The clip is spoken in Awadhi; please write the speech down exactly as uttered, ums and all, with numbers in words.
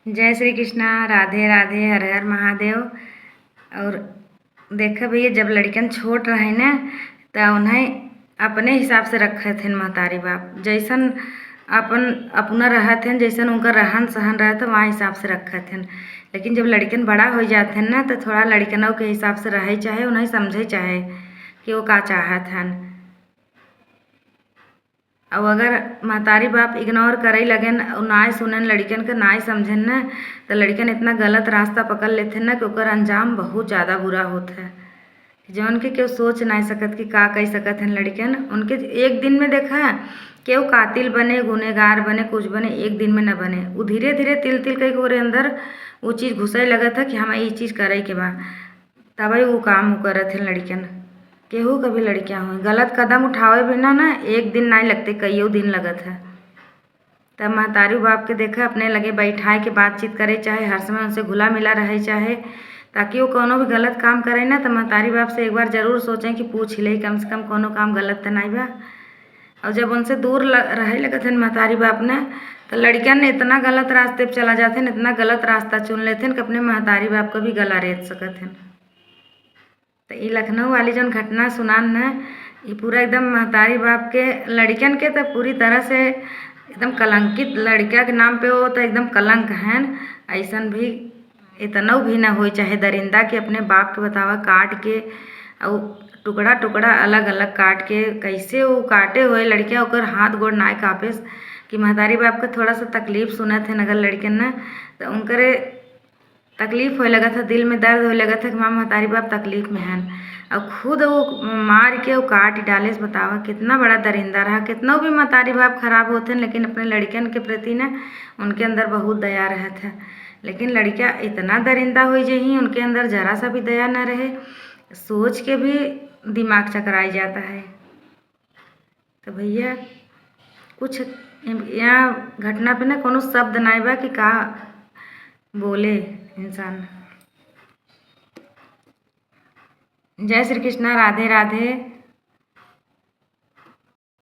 जय श्री कृष्णा, राधे राधे, हर हर महादेव। और देखे भैया, जब लड़िकन छोट रहे न, त उन्हें अपने हिसाब से रखत हन महतारी बाप, जैसन अपन अपना रहत हन, जैसन उनका रहन सहन रहत है, वहाँ हिसाब से रखत हन। लेकिन जब लड़िकन बड़ा हो जात हन न, त थोड़ा लड़िकनों के हिसाब से रहे चाहे, उन्हें समझे चाहे कि वो का चाहत हन। और अगर महतारी बाप इग्नोर करे लगेन, और नाय सुनेन लड़िकन के, नाय समझेन न, त लड़िकन इतना गलत रास्ता पकड़ लेते न कि ओकर अंजाम बहुत ज़्यादा बुरा होत है, जौन के केहू सोच नाय सकत कि का कह सकत हन लड़िकन। उनके एक दिन में देखा, केहू कातिल बने, गुनहगार बने, कुछ बने, एक दिन में न बने। उ धीरे धीरे तिल तिल कह के ओकरे अंदर वो चीज़ घुसे लगत है कि हमें ये चीज़ करे के बा, तबे वो काम उ करत हन लड़िकन। केहू का भी लड़िका हो, गलत कदम उठावे बिना ना एक दिन नाय लगते, कईयों दिन लगत है। तब महतारी बाप के देखे, अपने लगे बैठाए के बातचीत करे चाहे, हर समय उनसे घुला मिला रहे चाहे, ताकि वो कौनो भी गलत काम करे ना, त महतारी बाप से एक बार जरूर सोचें कि पूछ ले, कम से कम कौनो काम गलत त नाय बा। और जब उनसे दूर ल-, रहे लगत हन महतारी बाप न, त लड़िकन इतना गलत रास्ते पे चला जात हन, इतना गलत रास्ता चुन लेत हन कि अपने महतारी बाप का भी गला रेत सकत हन। त ई लखनऊ वाली जौन घटना सुनान न, ई पूरा एकदम महतारी बाप के, लड़िकन के त पूरी तरह से एकदम कलंकित, लड़िका के नाम पे वो त एकदम कलंक हन। ऐसन भी इतनौ भी न होए चाहे दरिंदा के अपने बाप के बतावा काट के, और टुकड़ा टुकड़ा अलग अलग काट के, कैसे वो काटे होए लड़िका, ओकर हाथ गोड़ नाय कांपेस कि महतारी बाप के थोड़ा सा तकलीफ सुनत हन अगर लड़िकन न, त उनकरे तकलीफ होए लगत है, दिल में दर्द होए लगत है कि माँ महतारी बाप तकलीफ में हन। और खुद वो मार के वो काट डालेस, बतावा कितना बड़ा दरिंदा रहा। कितनौ भी महतारी बाप खराब होत हन, लेकिन अपने लड़िकन के प्रति न उनके अंदर बहुत दया रहत है। लेकिन लड़िका इतना दरिंदा होइ जही, उनके अंदर जरा सा भी दया न रहे, सोच के भी दिमाग चकराई जाता है। तो भैया, कुछ इम-, यहाँ घटना पे ना कोनो शब्द नाय बा कि का बोले इंसान। जय श्री कृष्णा, राधे राधे।